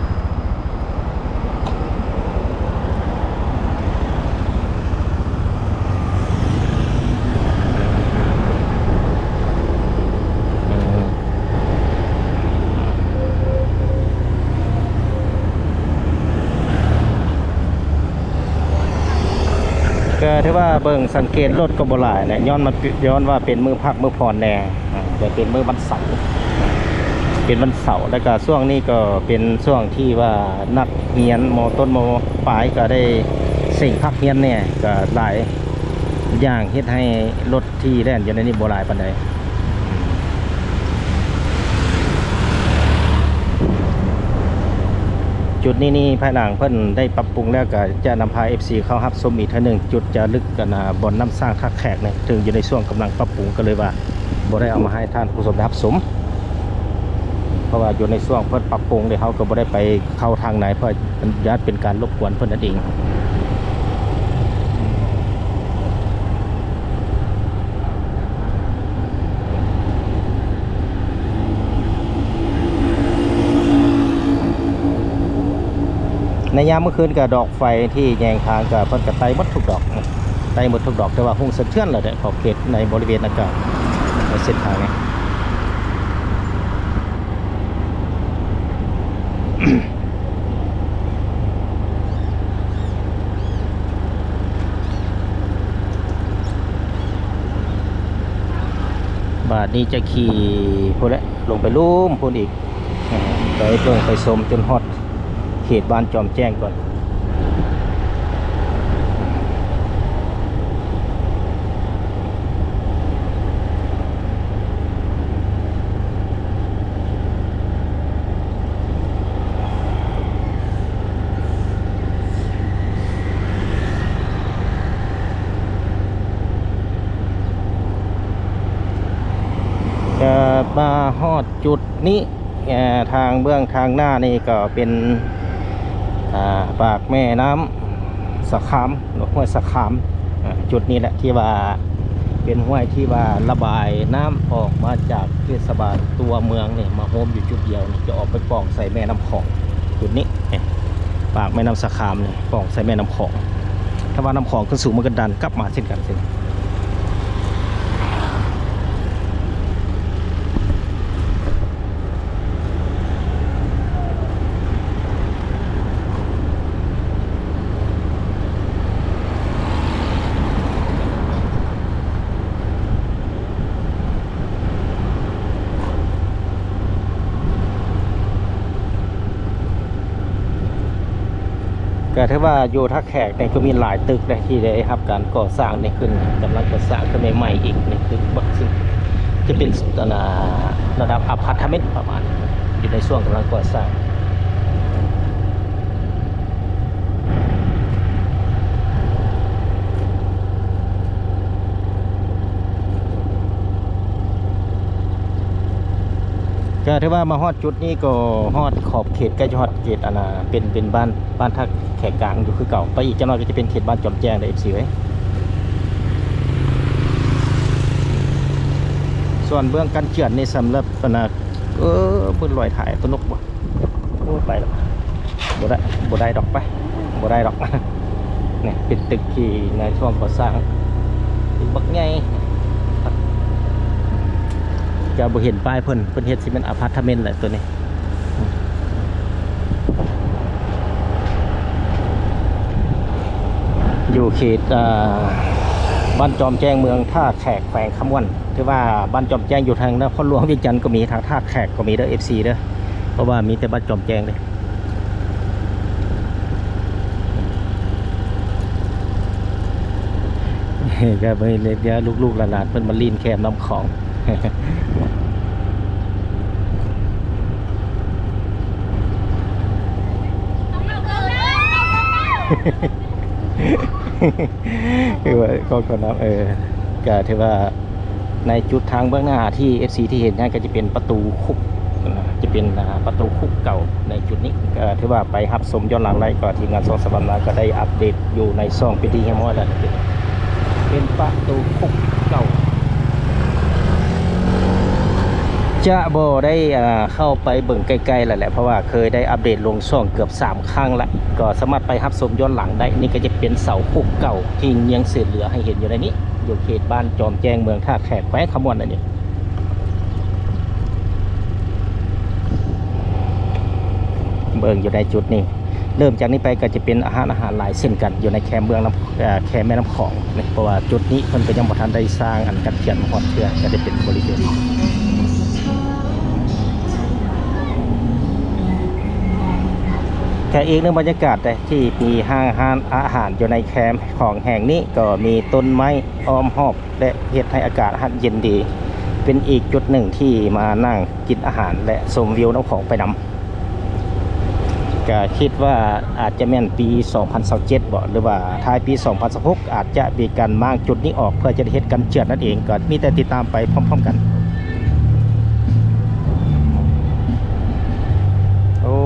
ກໍຖືວ່າເບິ່ງສັງເກດລົດກໍບໍ່ຫຼາຍແຫຼະ, ຍ້ອນມັນ ຍ້ອນວ່າເປັນມື້ພັກມື້ຜ່ອນແດ່. ອາ ແຕ່ເປັນມື້ວັນເສົາ ເປັນວັນເສົາ ແລ້ວກໍຊ່ວງນີ້ກໍເປັນຊ່ວງທີ່ວ່ານັກຮຽນ ມໍຕົ້ນ ມໍປາຍ ກໍໄດ້ເສັງພັກຮຽນແດ່ ກໍຫຼາຍຢ່າງເຮັດໃຫ້ລົດທີ່ແລ່ນຢູ່ໃນນີ້ບໍ່ຫຼາຍປານໃດ. ຈຸດນີ້ນີ້ ພາຍຫຼັງເພິ່ນໄດ້ປັບປຸງແລ້ວ ກໍຈະນຳພາເອັຟຊີເຂົ້າຮັບຊົມອີກເທື່ອໜຶ່ງ. ຈຸດຈາລຶກ ອັນນ່າ ບ່ອນນ້ຳສ້າງທ່າແຂກນີ້ ເຖິງຢູ່ໃນຊ່ວງກຳລັງປັບປຸງ ກໍເລີຍວ່າ ບໍ່ໄດ້ເອົາມາໃຫ້ທ່ານຜູ້ຊົມໄດ້ຮັບຊົມ ເພາະວ່າຢູ່ໃນຊ່ວງເພິ່ນປັບປຸງເດ ເຮົາກໍບໍ່ໄດ້ໄປເຂົ້າທາງໃນ ເພາະຢ້ານເປັນການລົບກວນເພິ່ນນັ້ນເອງ. ໃນຍາມມື້ຄືນກໍດອກ ໄຟທີ່ແຍງທາງກໍເພິ່ນກໍໄຕ້ໝົດທຸກດອກ ໄຕ້ໝົດທຸກດອກ, ແຕ່ວ່າຮຸ່ງສະເທືອນແລ້ວແຫຼະ ຂອບເຂດໃນບໍລິເວນນັ້ນກໍໃນເສັ້ນທາງນີ້. ບາດນີ້ຈະຂີ່ພຸ້ນແຫຼະ ລົງໄປລຸ່ມພຸ້ນອີກ. ໄປເບິ່ງໄປຊົມຈົນຮອດເຂດບ້ານຈອມແຈ້ງກ່ອນ. ເ ມາຮອດຈຸດນີ້ ເອີ ທາງເບື້ອງທາງໜ້ານີ້ກໍເປັນ ອ່າ ປາກແມ່ນ້ຳສະຂາມ ຫ້ວຍສະຂາມ. ອ່າ ຈຸດນີ້ແຫຼະທີ່ວ່າເປັນຫ້ວຍທີ່ວ່າລະບາຍນ້ຳອອກມາຈາກເທດສະບານຕົວເມືອງນີ້ ມາໂຮມຢູ່ຈຸດດຽວນີ້ ຈະອອກໄປປ່ອງໃສ່ແມ່ນ້ຳຂອງ. ຈຸດນີ້ ປາກແມ່ນ້ຳສະຂາມນີ້ປ່ອງໃສ່ແມ່ນ້ຳຂອງ. ຖ້າວ່ານ້ຳຂອງຂຶ້ນສູງ ມັນກໍດັນກັບມາເຊັ່ນກັນ. ກໍຖືວ່າຢູ່ທ່າແຂກນີ້ກໍມີຫຼາຍຕຶກເດ້ ທີ່ໄດ້ຮັບການກໍ່ສ້າງນີ້ຂຶ້ນ ກຳລັງກໍ່ສ້າງຂຶ້ນໃໝ່ໆອີກນີ້ ຕຶກບັກຊິ ຈະເປັນ ອັນນ່າ ລະດັບອາພາດຕາເມັນປະມານ ຢູ່ໃນຊ່ວງກຳລັງກໍ່ສ້າງ. ກໍຖືວ່າມາຮອດຈຸດນີ້ກໍຮອດຂອບເຂດ ໃກ້ຈະຮອດເຂດ ອັນນ່າ ເປັນ ເປັນບ້ານ ບ້ານທ່າແຂກກາງຢູ່ຄືເກົ່າ. ໄປອີກຈັກໜ້ອຍກໍຈະເປັນເຂດບ້ານຈອມແຈ້ງເດ້ ເອັຟຊີເອີຍ. ສ່ວນເບື້ອງກັນເຈື່ອນນີ້ ສຳລັບ ອັນນ່າ ເອີ ເບິ່ງລອຍຖ່າຍຕົວນົກບໍ່? ໂອ້ຍ ໄປແລ້ວ ບໍ່ໄດ້ ບໍ່ໄດ້ດອກ ໄປ ບໍ່ໄດ້ດອກ. ນີ້ເປັນຕຶກທີ່ໃນຊ່ວງກໍ່ສ້າງ ຕຶກບັກໃຫຍ່ ຈະບໍ່ເຫັນປ້າຍເພິ່ນ ເພິ່ນເຮັດຊິແມ່ນອາພາດຕາເມັນແຫຼະຕົວນີ້. ຢູ່ເຂດ ອ່າ ບ້ານຈອມແຈ້ງ ເມືອງທ່າແຂກ ແຂວງຄຳມ່ວນ. ຖືວ່າບ້ານຈອມແຈ້ງຢູ່ທາງນະຄອນຫຼວງວຽງຈັນກໍມີ ທາງທ່າແຂກກໍມີເດີ ເອັຟຊີເດີ ເພາະວ່າມີແຕ່ບ້ານຈອມແຈ້ງເດ້. ກໍເບິ່ງເດັກນ້ອຍ ລູກໆຫຼານໆ ເພິ່ນມາຫຼິ້ນແຄມນ້ຳຂອງ. ຄືວ່າກໍ ກໍນຳ ເອີ ກໍຖືວ່າໃນຈຸດທາງເບື້ອງໜ້າທີ່ ເອັຟຊີ ທີ່ເຫັນນັ້ນ ກໍຈະເປັນປະຕູຄຸກ ຈະເປັນ ອ່າ ປະຕູຄຸກເກົ່າໃນຈຸດນີ້. ກໍຖືວ່າໄປຮັບຊົມຍ້ອນຫຼັງໄດ້ ກໍທີມງານຊ່ອງສະຫວັນນາກໍໄດ້ອັບເດດຢູ່ໃນຊ່ອງເປັນທີ່ຮຽບຮ້ອຍແລ້ວ. ເປັນປະຕູຄຸກເກົ່າ ຈະບໍ່ໄດ້ ອ່າ ເຂົ້າໄປເບິ່ງໃກ້ໆແລ້ວແຫຼະ ເພາະວ່າເຄີຍໄດ້ອັບເດດລົງຊ່ອງເກືອບສາມຄັ້ງລະ ກໍສາມາດໄປຮັບຊົມຍ້ອນຫຼັງໄດ້. ນີ້ກໍຈະເປັນເສົາຄຸກເກົ່າທີ່ຍັງເສດເຫຼືອໃຫ້ເຫັນຢູ່ໃນນີ້ ຢູ່ເຂດບ້ານຈອມແຈ້ງ ເມືອງທ່າແຂກ ແຂວງຄຳມ່ວນນັ້ນເອງ. ເບິ່ງຢູ່ໃນຈຸດນີ້ ເລີ່ມຈາກນີ້ໄປກໍຈະເປັນອາຫານ ອາຫານຫຼາຍເຊັ່ນກັນ ຢູ່ໃນແຄມເບື້ອງນ້ຳ ເອີ ແຄມແມ່ນ້ຳຂອງນີ້ ເພາະວ່າຈຸດນີ້ເພິ່ນກໍຍັງບໍ່ທັນໄດ້ສ້າງອັນກັນເຈື່ອນມາຮອດເທື່ອ ກໍໄດ້ເປັນບໍລິເວນ ແຕ່ອີກໜຶ່ງບັນຍາກາດເດ້ ທີ່ມີຮ້ານອາຫານຢູ່ໃນແຄມຂອງແຫ່ງນີ້ ກໍມີຕົ້ນໄມ້ອ້ອມຮອບ ແລະ ເຮັດໃຫ້ອາກາດເຢັນດີ ເປັນອີກຈຸດໜຶ່ງທີ່ມານັ່ງກິນອາຫານ ແລະ ຊົມວິວນ້ຳຂອງໄປນຳ. ກະຄິດວ່າອາດຈະແມ່ນປີສອງພັນຊາວເຈັດບໍ ຫຼືວ່າທ້າຍປີສອງພັນຊາວຫົກ ອາດຈະມີການມ້າງຈຸດນີ້ອອກ ເພື່ອຈະໄດ້ເຮັດກັນເຈື່ອນນັ້ນເອງ. ກໍມີແຕ່ຕິດຕາມໄປພ້ອມໆກັນ. ໂອ້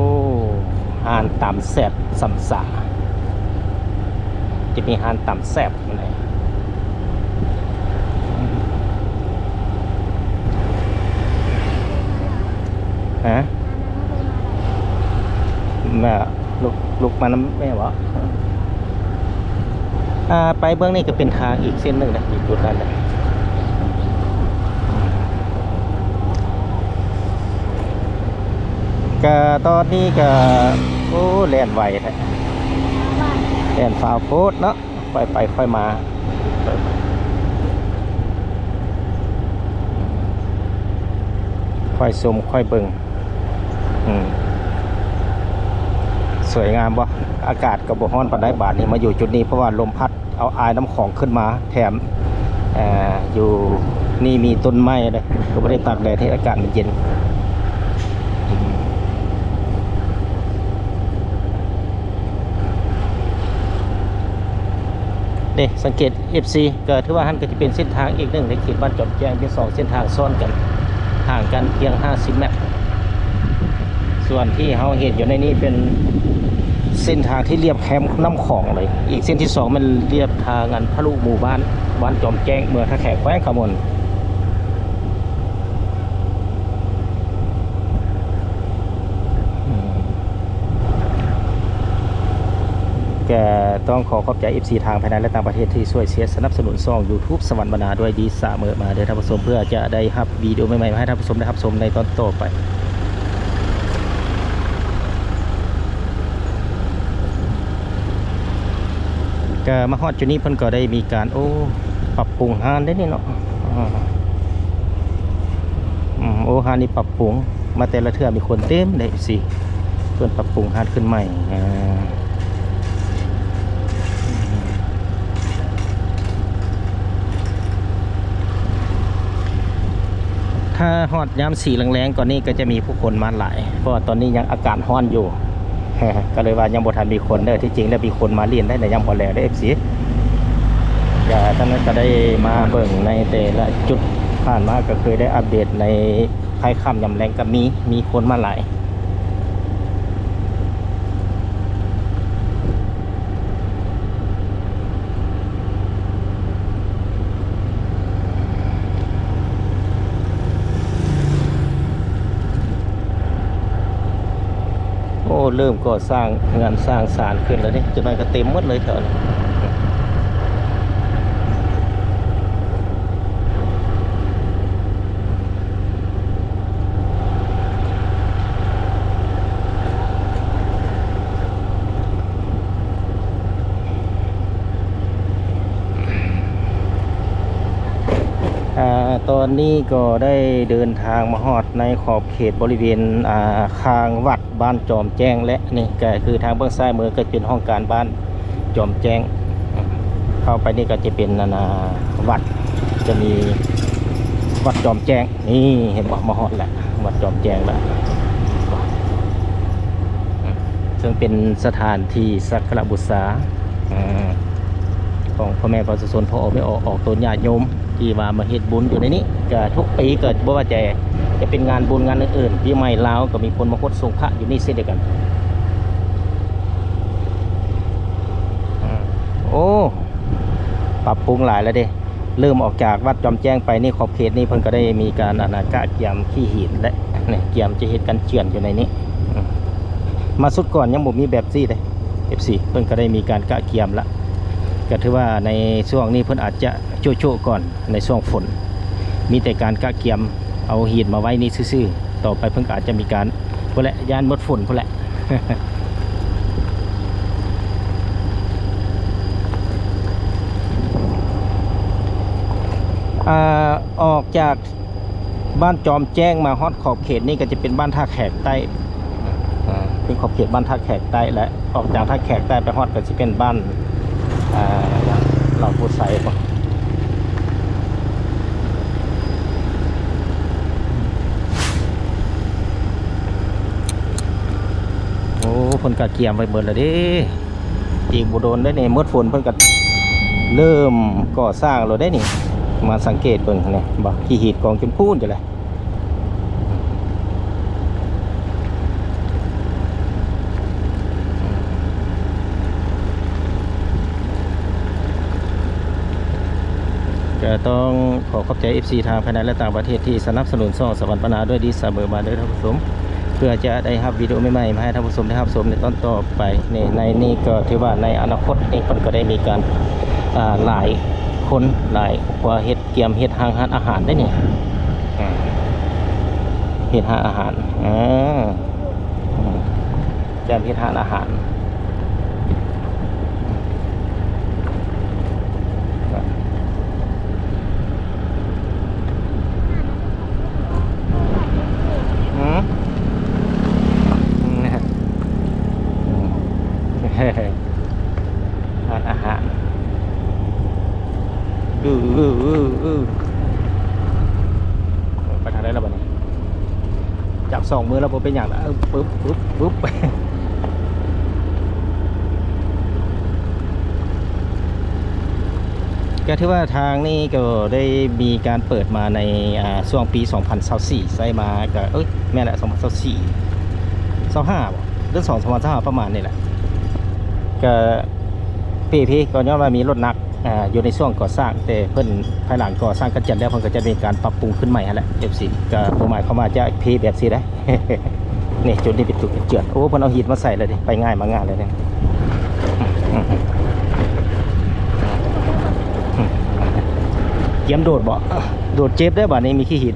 ຮ້ານຕຳແຊບຊຳສາ ຈະມີຮ້ານຕຳແຊບ ຮະ? ແມ່ ລູກ ລູກມານຳແມ່ບໍ? ອ່າ ໄປເບື້ອງນີ້ກໍເປັນທາງອີກເສັ້ນໜຶ່ງນະ ອີກຈຸດນັ້ນນະ. ກະຕອນນີ້ກະ ໂອ້ ແລ່ນໄວແທ້ ແລ່ນຟ້າວໂພດເນາະ. ຄ່ອຍໄປຄ່ອຍມາ ຄ່ອຍຊົມຄ່ອຍເບິ່ງ. ອືມ ສວຍງາມບໍ່? ອາກາດກໍບໍ່ຮ້ອນປານໃດບາດນີ້ ມາຢູ່ຈຸດນີ້ ເພາະວ່າລົມພັດເອົາອາຍນ້ຳຂອງຂຶ້ນມາແຖມ. ເອີ ຢູ່ນີ້ມີຕົ້ນໄມ້ເດ້ ກໍບໍ່ໄດ້ຕາກແດດ ເຮັດໃຫ້ອາກາດມັນເຢັນ. ເດ້ ສັງເກດ ເອັຟຊີ ກໍຖືວ່າຫັ້ນກໍຈະເປັນເສັ້ນທາງອີກໜຶ່ງໃນເຂດບ້ານຈອມແຈ້ງ ເປັນສອງເສັ້ນທາງຊ້ອນກັນ. ຫ່າງກັນພຽງຫ້າສິບແມັດ. ສ່ວນທີ່ເຮົາເຫັນຢູ່ໃນນີ້ເປັນເສັ້ນທາງທີ່ລຽບແຄມນ້ຳຂອງເລີຍ. ອີກເສັ້ນທີສອງແມ່ນລຽບທາງອັນທະລຸໝູ່ບ້ານ ບ້ານຈອມແຈ້ງ ເມືອງທ່າແຂກ ແຂວງຄຳມ່ວນ. ກໍຕ້ອງຂໍຂອບໃຈເອັຟຊີທາງພາຍໃນ ແລະ ຕ່າງປະເທດທີ່ຊ່ວຍເຊຍສະໜັບສະໜູນຊ່ອງຢູທູບສະຫວັນບັນນາດ້ວຍດີສະເໝີມາເດີທ່ານຜູ້ຊົມ ເພື່ອຈະໄດ້ຮັບວິດີໂອໃໝ່ໆມາໃຫ້ທ່ານຜູ້ຊົມໄດ້ຮັບຊົມໃນຕອນຕໍ່ໄປ. ກໍມາຮອດຈຸດນີ້ເພິ່ນກໍໄດ້ມີການ ໂອ້ ປັບປຸງຮ້ານເດ້ນີ້ເນາະ. ອືມ ໂອ້ ຮ້ານນີ້ປັບປຸງ ມາແຕ່ລະເທື່ອມີຄົນເຕັມເດ້ ເອັຟຊີ ເພິ່ນປັບປຸງຮ້ານຂຶ້ນໃໝ່. ອ່າ ຖ້າຮອດຍາມສີ່ແລງໆກ່ອນນີ້ກໍຈະມີຜູ້ຄົນມາຫຼາຍ ເພາະວ່າຕອນນີ້ຍັງອາກາດຮ້ອນຢູ່ ກໍເລີຍວ່າຍັງບໍ່ທັນມີຄົນເດີ. ທີ່ຈິງແລ້ວມີຄົນມາຫຼິ້ນໄດ້ໃນຍາມຮອນແລງເດີ ເອັຟຊີ. ກໍທ່ານນັ້ນກໍໄດ້ມາເບິ່ງໃນແຕ່ລະຈຸດ ຜ່ານມາກໍເຄີຍໄດ້ອັບເດດໃນ ຄ້າຍຄ່ຳຍາມແລງກໍມີ ມີຄົນມາຫຼາຍ. ໂອ້ ເລີ່ມກໍ່ສ້າງເຮືອນສ້າງຊານຂຶ້ນແລ້ວເດ້ ຈັກໜ້ອຍກໍເຕັມໝົດເລີຍແຖວນີ້. ອ່າ ຕອນນີ້ກໍໄດ້ເດີນທາງມາຮອດໃນຂອບເຂດບໍລິເວນ ອ່າ ຂ້າງວັດ ບ້ານຈອມແຈ້ງ ແລະ ນີ້ກໍຄືທາງເບື້ອງຊ້າຍມືກໍເປັນຫ້ອງການບ້ານຈອມແຈ້ງ. ເຂົ້າໄປນີ້ກໍຈະເປັນ ອັນນ່າ ວັດ ຈະມີວັດຈອມແຈ້ງ ນີ້ເຫັນບໍ່ ມາຮອດແລ້ວ ວັດຈອມແຈ້ງແລ້ວ ເຫັນບໍ່ ເຊິ່ງເປັນສະຖານທີ່ສັກກາລະບູຊາ ຂອງພໍ່ແມ່ປະຊາຊົນ ພໍ່ອອກແມ່ອອກ ອອກຕົນຍາດໂຍມ ທີ່ວ່າມາເຮັດບຸນຢູ່ໃນນີ້ ກະທຸກປີ ກະບໍ່ວ່າຈະ ຈະເປັນງານບຸນງານອື່ນໆ ປີໃໝ່ລາວ ກະມີຄົນມາຫົດສົງພະຢູ່ນີ້ເຊັ່ນດຽວກັນ. ອາ ໂອ້ ປັບປຸງຫຼາຍແລ້ວເດ້ ເລີ່ມອອກຈາກວັດຈອມແຈ້ງໄປນີ້ ຂອບເຂດນີ້ເພິ່ນກະໄດ້ມີການ ອັນນ່າ ກະກຽມຂີ້ຫີນ ແລະ ກຽມຈະເຮັດກັນເຈື່ອນຢູ່ໃນນີ້. ມາສຸດກ່ອນຍັງບໍ່ມີແບບຊີ້ເດ້ ເອັຟຊີ ເພິ່ນກະໄດ້ມີການກະກຽມລະ ກະຖືວ່າໃນຊ່ວງນີ້ເພິ່ນອາດຈະໂຈະໆກ່ອນ ໃນຊ່ວງຝົນ ມີແຕ່ການກະກຽມເອົາຫີນມາໄວ້ນີ້ຊື່ໆ ຕໍ່ໄປເພິ່ນກະອາດຈະມີການ ພຸ້ນແຫຼະ ຢ້ານໝົດຝົນພຸ້ນແຫຼະ. ອ່າ ອອກຈາກ ບ້ານຈອມແຈ້ງມາຮອດຂອບເຂດນີ້ກໍຈະເປັນບ້ານທ່າແຂກໃຕ້ ເປັນຂອບເຂດບ້ານທ່າແຂກໃຕ້ ແລະ ອອກຈາກທ່າແຂກໃຕ້ໄປຮອດກໍຊິເປັນບ້ານ ອ່າ ເຫຼົ່າໂພໄຊບໍ. ໂອ້ ເພິ່ນກະກຽມໄວ້ເບິດແລ້ວເດ້. ອີກບໍ່ດົນໄດ້ນີ້ ໝົດຝົນເພິ່ນກໍເລີ່ມກໍ່ສ້າງແລ້ວໄດ້ນີ້ ມາສັງເກດເບິ່ງແຫຼະ ເຫັນບໍ່ ຂີ້ຫີນກອງຈົນພຸ້ນຢູ່ແຫຼະ. ກໍຕ້ອງຂໍຂອບໃຈ ເອັຟຊີ ທາງພາຍໃນ ແລະ ຕ່າງປະເທດທີ່ສະໜັບສະໜູນຊ່ອງສະຫວັນປະນາດ້ວຍດີສະເໝີມາເດີທ່ານຜູ້ຊົມ ເພື່ອຈະໄດ້ຮັບວິດີໂອໃໝ່ໆມາໃຫ້ທ່ານຜູ້ຊົມໄດ້ຮັບຊົມໃນຕອນຕໍ່ໄປ. ໃນ ໃນນີ້ກໍຖືວ່າໃນອະນາຄົດນີ້ເພິ່ນກໍໄດ້ມີການ ອ່າ ຫຼາຍຄົນຫຼາຍກວ່າເຮັດ ກຽມເຮັດຮ້ານອາຫານໄດ້ນີ້ ເຮັດຮ້ານອາຫານ ເອີ ກຽມເຮັດຮ້ານອາຫານ. ອືມ ຮ້ານອາຫານ ອື ອື ອື ອື ໄປທາງໃດແລ້ວບັດນີ້? ຈັບສອງມືແລ້ວບໍ່ເປັນຫຍັງລະ ປຶບ ປຶບ ປຶບ. ກ ກໍຖືວ່າທາງນີ້ກໍໄດ້ມີການເປີດມາໃນ ອ່າ ຊ່ວງປີສອງພັນຊາວສີ່ ໃຊ້ມາກໍ ເອີຍ ແມ່ນແຫຼະ ສອງພັນຊາວສີ່ ຊາວຫ້າບໍ ເດືອນສອງ ສອງພັນຊາວຫ້າ ປະມານນີ້ແຫຼະ ກໍເປ່ເພ ກໍຍ້ອນວ່າມີລົດໜັກ ອ່າ ຢູ່ໃນຊ່ວງກໍ່ສ້າງ ແຕ່ເພິ່ນ ພາຍຫຼັງກໍ່ສ້າງກັນຈັນແລ້ວ ເພິ່ນກໍຈະມີການປັບປຸງຂຶ້ນໃໝ່ຫັ້ນແຫຼະ ເອັຟຊີ ກໍບໍ່ໝາຍຄວາມວ່າຈະເພແບບຊີ້ໄດ໋. ນີ້ ຈຸດນີ້ເປັນຈຸດເຈື່ອນ. ໂອ້ ເພິ່ນເອົາຫີນມາໃສ່ແລ້ວເດ້ ໄປງ່າຍມາງ່າຍແລ້ວເດ້. ກຽມໂດດບໍ່? ໂດດເຈັບເດ້ ບາດນີ້ມີຂີ້ຫີນ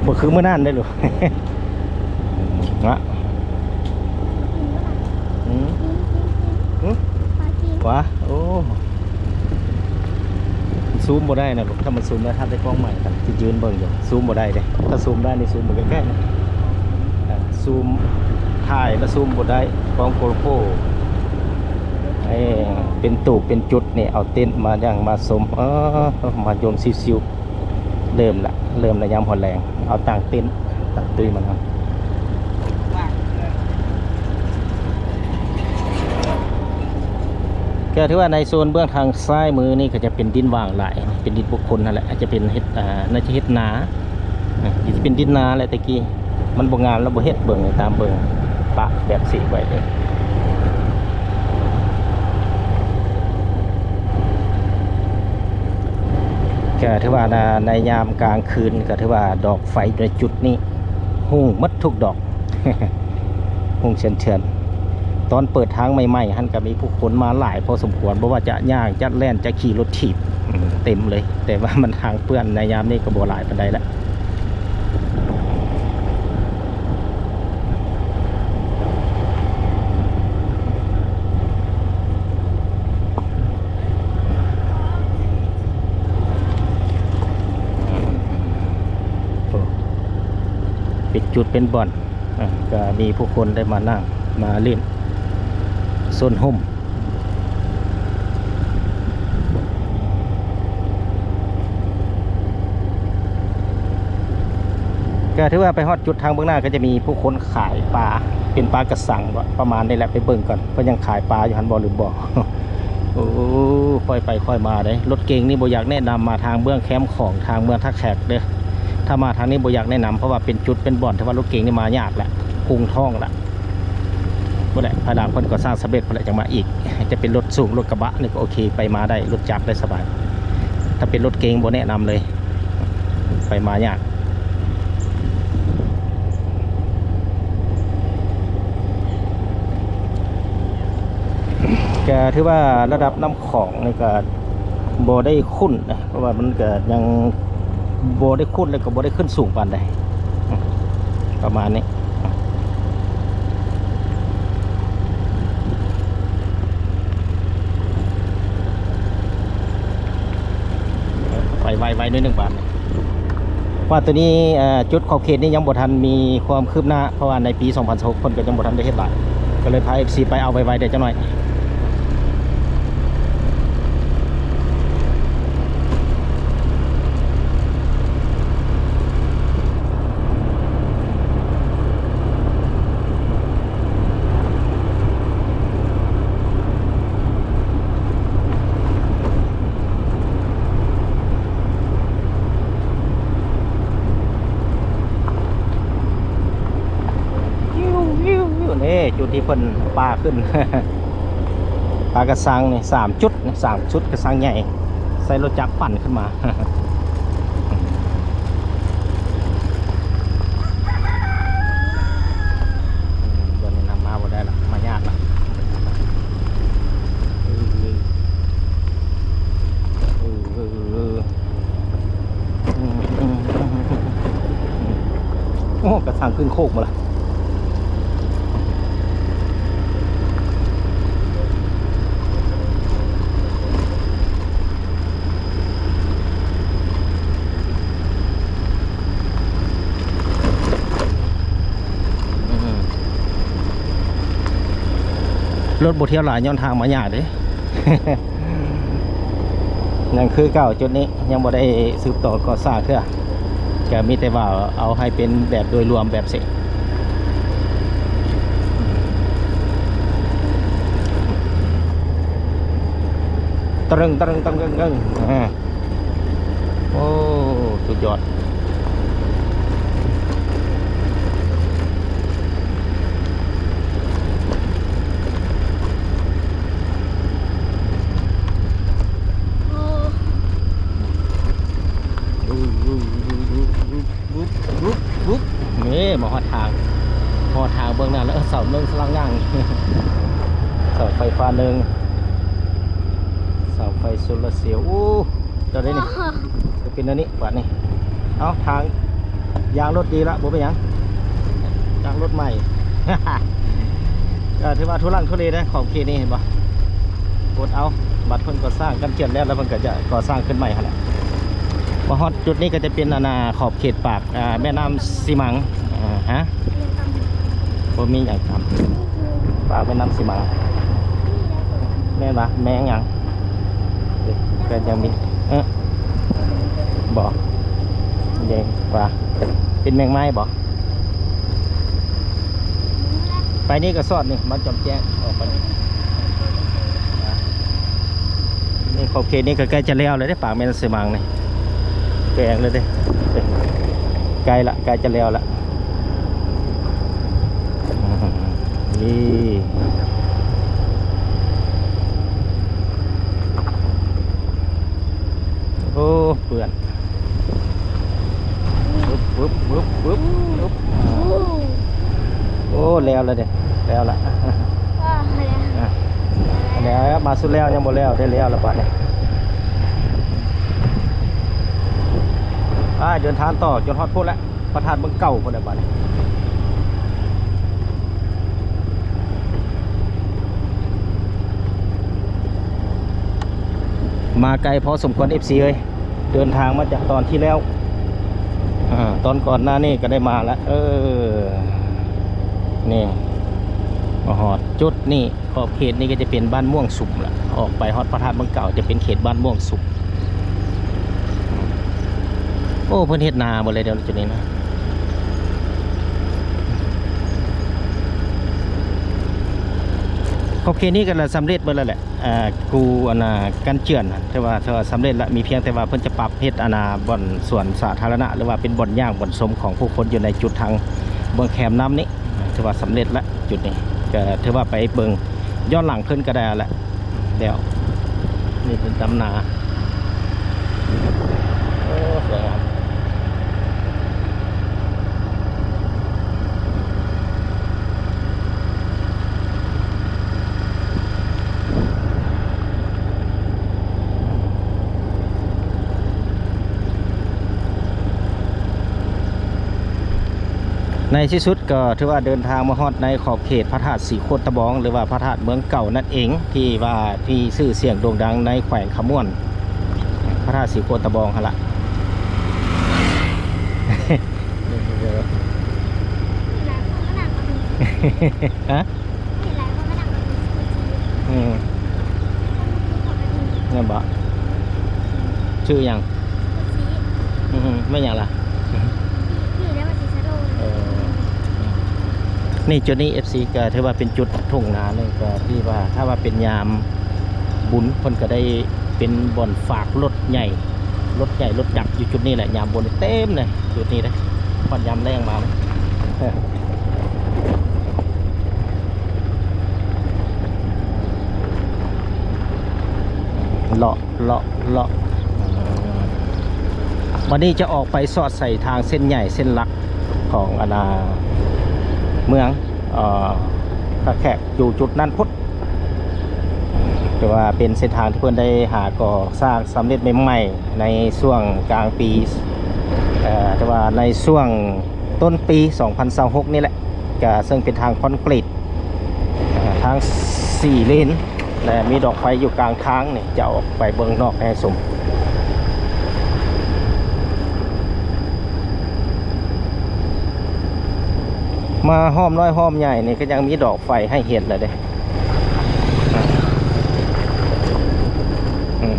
ບໍ່ຄືມື້ນັ້ນເດ້ລູກ ນະ. ອືມ ຫວາ ໂອ້ ຊູມບໍ່ໄດ້ນະລູກ ຖ້າມັນຊູມໄດ້ ຖ້າໄດ້ກ້ອງໃໝ່ກັນ ຊິຢືນເບິ່ງຢູ່ ຊູມບໍ່ໄດ້ເດ້ ຖ້າຊູມໄດ້ນີ້ ຊູມເບິ່ງໃກ້ໆ ນະ ອ່າ ຊູມ ຖ່າຍແລ້ວຊູມບໍ່ໄດ້ ກ້ອງໂກໂປ ເອີ ເປັນຕູບເປັນຈຸດນີ້ ເອົາເຕັນມາຫຍັງມາຊົມ ເອີ ມາຍົນຊິວໆ. ເລີ່ມລະ ເລີ່ມລະ ຍາມຫົວແລງ ເອົາຕັ້ງເຕັນ ຕັ້ງຕຸ້ຍມານຳ ກໍຖືວ່າໃນໂຊນເບື້ອງທາງຊ້າຍມືນີ້ກໍຈະເປັນດິນຫວ່າງຫຼາຍ ເປັນດິນບຸກຄົນຫັ້ນແຫຼະ ອາດຈະເປັນເຮັດ ອ່າ ໜ້າຈະເຮັດນາ ທີ່ເປັນດິນນາແຫຼະແຕ່ກີ້ ມັນບໍ່ງາມແລ້ວບໍ່ເຮັດ ເບິ່ງຕາມເບິ່ງ ປະແບບສີໄວ້ເລີຍ. ກໍຖືວ່າໃນ ໃນຍາມກາງຄືນ ກໍຖືວ່າດອກໄຟໃນຈຸດນີ້ຮຸ່ງໝົດທຸກດອກ ຮຸ່ງເຖື່ອນໆ. ຕອນເປີດທາງໃໝ່ໆຫັ້ນ ກໍມີຜູ້ຄົນມາຫຼາຍພໍສົມຄວນ ບໍ່ວ່າຈະຍ່າງ ຈະແລ່ນ ຈະຂີ່ລົດຖີບ ອືມ ເຕັມເລີຍ ແຕ່ວ່າມັນທາງເປື້ອນ ໃນຍາມນີ້ກໍບໍ່ຫຼາຍປານໃດລະ. ເປັນຈຸດເປັນບ່ອນ ອ່າ ກໍມີຜູ້ຄົນໄດ້ມານັ່ງມາຫຼິ້ນໂຊນຮົ່ມ. ກໍຖືວ່າໄປຮອດຈຸດທາງເບື້ອງໜ້າ ກໍຈະມີຜູ້ຄົນຂາຍປາ ເປັນປາກະຊັງບໍ ປະມານນີ້ແຫຼະ ໄປເບິ່ງກ່ອນ ເພິ່ນຍັງຂາຍປາຢູ່ຫັ້ນບໍ ຫຼືບໍ່. ໂອ້ ຄ່ອຍໄປຄ່ອຍມາເດ້ ລົດເກັງນີ້ບໍ່ຢາກແນະນຳມາທາງເບື້ອງແຄມຂອງ ທາງເມືອງທ່າແຂກເດີ້ ຖ້າມາທາງນີ້ບໍ່ຢາກແນະນຳ ເພາະວ່າເປັນຈຸດເປັນບ່ອນທີ່ວ່າລົດເກັງນີ້ມາຍາກແຫຼະ ກຸງທ້ອງລະ ພຸ້ນແຫຼະ ພາຍຫຼັງເພິ່ນກໍສ້າງສຳເລັດພຸ້ນແຫຼະ ຈັ່ງມາອີກ ຈະເປັນລົດສູງ ລົດກະບະນີ້ກໍໂອເຄ ໄປມາໄດ້ ລົດຈັກໄດ້ສະບາຍ ຖ້າເປັນລົດເກັງບໍ່ແນະນຳເລີຍ ໄປມາຍາກ. ກໍຖືວ່າລະດັບນ້ຳຂອງນີ້ກໍບໍ່ໄດ້ຂຸ້ນນະ ເພາະວ່າມັນກໍຍັງບໍ່ໄດ້ຂຸ້ນ ແລ້ວກໍບໍ່ໄດ້ຂຶ້ນສູງປານໃດ ປະມານນີ້. ໄປໄວໆໜ້ອຍໜຶ່ງບາດນີ້ ວ່າໂຕນີ້ ເອີ ຈຸດຂອບເຂດນີ້ຍັງບໍ່ທັນມີຄວາມຄືບໜ້າ ເພາະວ່າໃນປີສອງພັນຊາວຫົກເພິ່ນກໍຍັງບໍ່ທັນໄດ້ເຮັດຫຼາຍ ກໍເລີຍພາເອັຟຊີໄປເອົາໄວໆເດ້ຈັກໜ້ອຍ. ນີ້ ຈຸດທີ່ເພິ່ນເອົາປາຂຶ້ນ ປາກະຊັງນີ້ ສາມຈຸດ ສາມຈຸດກະຊັງໃຫຍ່ ໃຊ້ລົດຈັກປັ່ນຂຶ້ນມາ. ອືມ ບໍ່ແນະນຳ ມາບໍ່ໄດ້ລະ ມາຍາກລະ. ເອີ ເອີ ເອີ ເອີ ເອີ ອືມ ອືມ ໂອ້ ກະຊັງຂຶ້ນໂຄກມາລະ. ລົດບໍ່ທຽວຫຼາຍຍ້ອນທາງມາຍາກເດ້. ຍັງຄືເກົ່າ ຈຸດນີ້ຍັງບໍ່ໄດ້ສືບຕໍ່ກໍ່ສ້າງເທື່ອ ກະມີແຕ່ວ່າເອົາໃຫ້ເປັນແບບໂດຍລວມແບບຊີ້. ຕະເລິງ ຕະເລິງ ຕະເລິງ ຕະເລິງ ອາ ໂອ້ ສຸດຍອດ. ນີ້ມາຮອດທາງ ຮອດທາງເບິ່ງນັ້ນແລ້ວ ເສົາໜຶ່ງສະຫຼັງຫຍັງ ເສົາໄຟຟ້າໜຶ່ງ ເສົາໄຟໂຊລາເຊວ. ໂອ້ ເຈົ້າໄດ້ນີ້ ກໍເປັນອັນນີ້ບາດນີ້. ເອົາ ທາງ ຢາງລົດດີລະ ບໍ່ເປັນຫຍັງ ຢາງລົດໃໝ່. ກໍຖືວ່າທຸລັກທຸເລເດ້ ຂອບເຂດນີ້ເຫັນບໍ່ ອົດເອົາ. ບັດເພິ່ນກໍ່ສ້າງກັນເຈື່ອນແລ້ວ ແລ້ວເພິ່ນກໍຈະກໍ່ສ້າງຂຶ້ນໃໝ່ຫັ້ນແຫຼະ. ມາຮອດຈຸດນີ້ກໍຈະເປັນ ອັນນ່າ ຂອບເຂດປາກ ອ່າ ແມ່ນ້ຳສີມັງ. ອ່າ ຮະ ບໍ່ມີຫຍັງທຳ ປາກແມ່ນ້ຳສີມັງ. ແມ່ນປະ ແມງຫຍັງ ກໍຍັງມີ ເອີ ບໍ່ ເດ ວ່າເປັນແມງໄມ້ບໍ່? ໄປນີ້ກໍຊອດນີ້ ບ້ານຈອມແຈ້ງ ອອກໄປນີ້. ນີ້ຂອບເຂດນີ້ກໍໃກ້ຈະແລ້ວແລ້ວເດ້ ປາກແມ່ນ້ຳສີມັງນີ້ ແກງເລີຍເດ້ ໃກ້ລະ ໃກ້ຈະແລ້ວລະ. ນີ້ ໂອ້ ເປື້ອນ ປຶບ ປຶບ ປຶບ ປຶບ ໂອ້ ແລ້ວລະເດ້ ແລ້ວລະ ອ່າ ແລ້ວ ມາສຸດແລ້ວ ຍັງບໍ່ແລ້ວ ໄດ້ແລ້ວລະບາດນີ້. ໄປເດີນທາງຕໍ່ຈົນຮອດພຸ້ນແຫຼະ ພະທາດເມືອງເກົ່າພຸ້ນແຫຼະບາດນີ້. ມາໄກພໍສົມຄວນ ເອັຟຊີ ເອີຍ ເດີນທາງມາຈາກຕອນທີ່ແລ້ວ ອາ ຕອນກ່ອນໜ້ານີ້ກໍໄດ້ມາລະ. ເອີ ນີ້ ມາຮອດຈຸດນີ້ ຂອບເຂດນີ້ກໍຈະເປັນບ້ານມ່ວງສຸມລະ ອອກໄປຮອດພະທາດເມືອງເກົ່າຈະເປັນເຂດບ້ານມ່ວງສຸມ. ໂອ້ ເພິ່ນເຮັດນາເບິດເລີຍເດ ຈຸດນີ້ນະ. ຂອບເຂດນີ້ກໍລະສຳເລັດເບິດແລ້ວແຫຼະ ອ່າ ກູ ອັນນ່າ ກັນເຈື່ອນ ຖືວ່າ ຖືວ່າສຳເລັດລະ ມີພຽງແຕ່ວ່າເພິ່ນຈະປັບເຮັດ ອັນນ່າ ບ່ອນສວນສາທາລະນະ ຫຼືວ່າເປັນບ່ອນຍ່າງບ່ອນຊົມຂອງຜູ້ຄົນຢູ່ໃນຈຸດທາງເບື້ອງແຄມນ້ຳນີ້ ຖືວ່າສຳເລັດລະ ຈຸດນີ້ ກໍຖືວ່າໄປເບິ່ງ ຍ້ອນຫຼັງຂຶ້ນກໍໄດ້ແຫຼະ ແລ້ວ ນີ້ເປັນດຳນາ ໂອ້ ສວຍງາມ. ໃນທີ່ສຸດ ກໍຖືວ່າເດີນທາງມາຮອດໃນຂອບເຂດພະທາດສີໂຄດຕະບອງ ຫຼືວ່າພະທາດເມືອງເກົ່ານັ້ນເອງ ທີ່ວ່າມີຊື່ສຽງໂດ່ງດັງໃນແຂວງຄຳມ່ວນ ພະທາດສີໂຄດຕະບອງຫັ້ນລະ. ຮະ? ອືມ ແມ່ນບໍ່? ຊື່ຫຍັງ? ອືມ ແມ່ນຫຍັງລະ? ເອີ ນີ້ ຈຸດນີ້ ເອັຟຊີ ກໍຖືວ່າເປັນຈຸດທົ່ງນາໜຶ່ງ ກໍທີ່ວ່າ ຖ້າວ່າເປັນຍາມບຸນ ເພິ່ນກໍໄດ້ເປັນບ່ອນຝາກລົດໃຫຍ່ ລົດໃຫຍ່ລົດຈັກຢູ່ຈຸດນີ້ແຫຼະ ຍາມບຸນເຕັມເລີຍ ຈຸດນີ້ເດ້ ຮອດຍາມແລ້ງມາ ເລາະ ເລາະ ເລາະ ບັດນີ້ຈະອອກໄປສອດໃສ່ທາງເສັ້ນໃຫຍ່ເສັ້ນຫຼັກຂອງ ອັນນ່າ ເມືອງ ເອີ ທ່າແຂກ ຢູ່ຈຸດນັ້ນພຸ້ນ ແຕ່ວ່າເປັນເສັ້ນທາງທີ່ເພິ່ນໄດ້ຫາກໍ່ສ້າງສຳເລັດໃໝ່ໆ ໃນຊ່ວງກາງປີ ເອີ ແຕ່ວ່າໃນຊ່ວງຕົ້ນປີສອງພັນຊາວຫົກນີ້ແຫຼະ ກະເຊິ່ງເປັນທາງຄອນກຣີດ ເອີ ທາງສີ່ເລນ ແລະ ມີດອກໄຟຢູ່ກາງທາງນີ້ ຈະອອກໄປເບິ່ງນອກໃຫ້ຊົມ. ມາຮ່ອມນ້ອຍຮ່ອມໃຫຍ່ນີ້ກໍຍັງມີດອກໄຟໃຫ້ເຫັນແຫຼະເດ້. ອືມ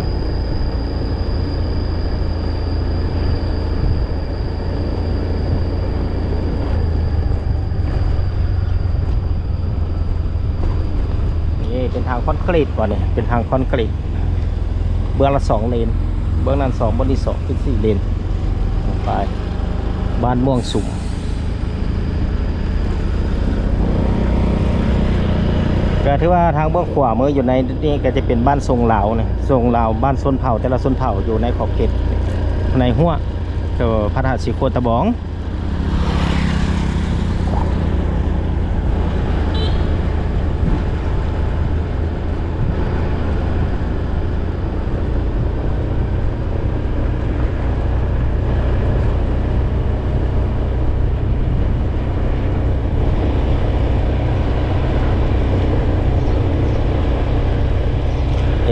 ນີ້ເປັນທາງຄອນກຣີດບໍ່ນີ້ ເປັນທາງຄອນກຣີດ. ເບື້ອງລະສອງເລນ ເບື້ອງນັ້ນສອງ ບ່ອນນີ້ສອງ ເປັນສີ່ເລນ ໄປບ້ານມ່ວງສຸມ. ກໍຖືວ່າທາງເບື້ອງຂວາມືຢູ່ໃນນີ້ກໍຈະເປັນບ້ານຊົງລາວນະ ຊົງລາວ ບ້ານຊົນເຜົ່າ ແຕ່ລະຊົນເຜົ່າຢູ່ໃນຂອບເຂດໃນຮົ້ວ ເອີ ພະທາດສີໂຄນຕະບອງ.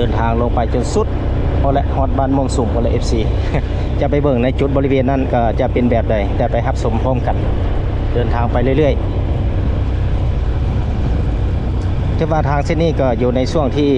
ເດີນທາງລົງໄປຈົນສຸດພຸ້ນແຫຼະ ຮອດບ້ານມ່ວງສຸມພຸ້ນແຫຼະ ເອັຟຊີ ຈະໄປເບິ່ງໃນຈຸດບໍລິເວນນັ້ນກໍຈະເປັນແບບໃດ ແຕ່ໄປຮັບຊົມພ້ອມກັນ ເດີນທາງໄປເລື້ອຍໆ. ຖືວ່າທາງເສັ້ນນີ້ກໍຢູ່ໃນຊ່ວງທີ່